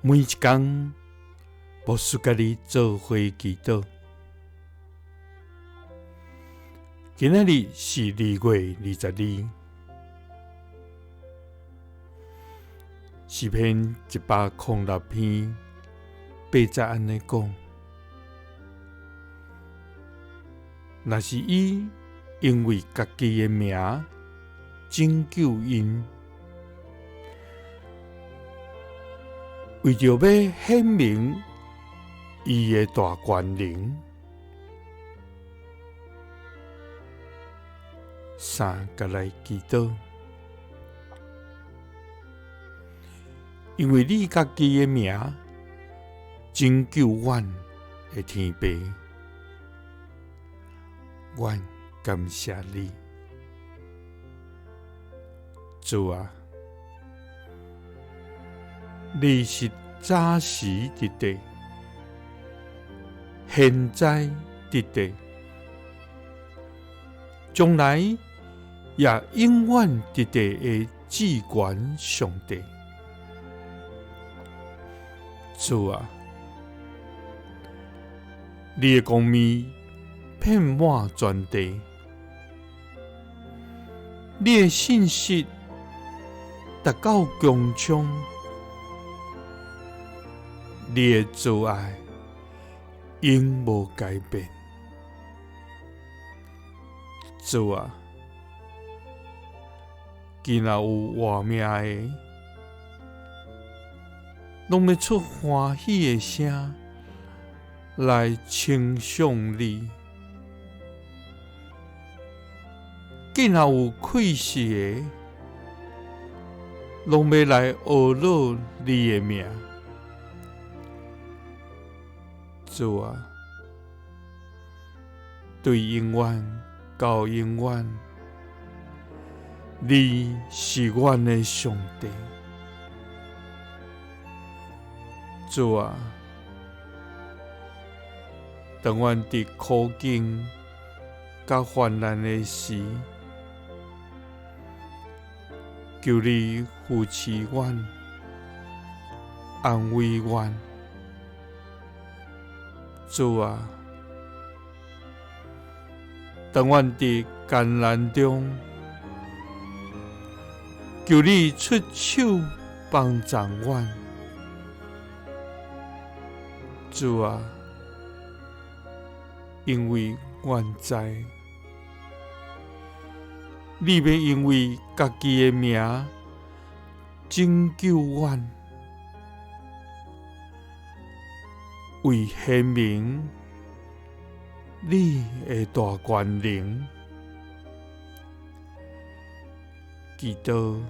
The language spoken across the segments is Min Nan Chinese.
每一工，牧師佮你做伙祈禱。今仔日是2月22，詩篇106篇8節按呢講：若是伊因為家己的名拯救𪜶。為著欲顯明伊的大權能，三佮來祈禱，因為你家己的名拯救阮的天父，阮感謝你，主啊！你是早時佇佇，現在佇佇，將來也永遠佇佇的至懸上帝。主啊，你的光明遍滿全地，你的信實達到穹蒼。你的慈愛永無改變，主啊，今若有活命的，攏欲出歡喜的聲來稱頌你；今若有氣息的，攏欲來呵咾你的名。主啊，對永遠到永遠，你是阮的上帝。主啊，當阮佇苦境佮患難的時，求你扶持阮，安慰阮。主啊，當阮佇艱難中，求你出手幫助阮。主啊，因為阮知，你欲因為家己的名拯救阮。為顯明你的大權能，祈禱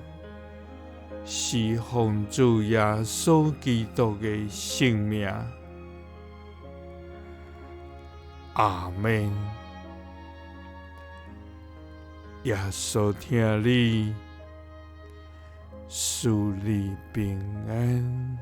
是奉主耶穌基督的聖名，阿們。耶穌疼你，賜你平安。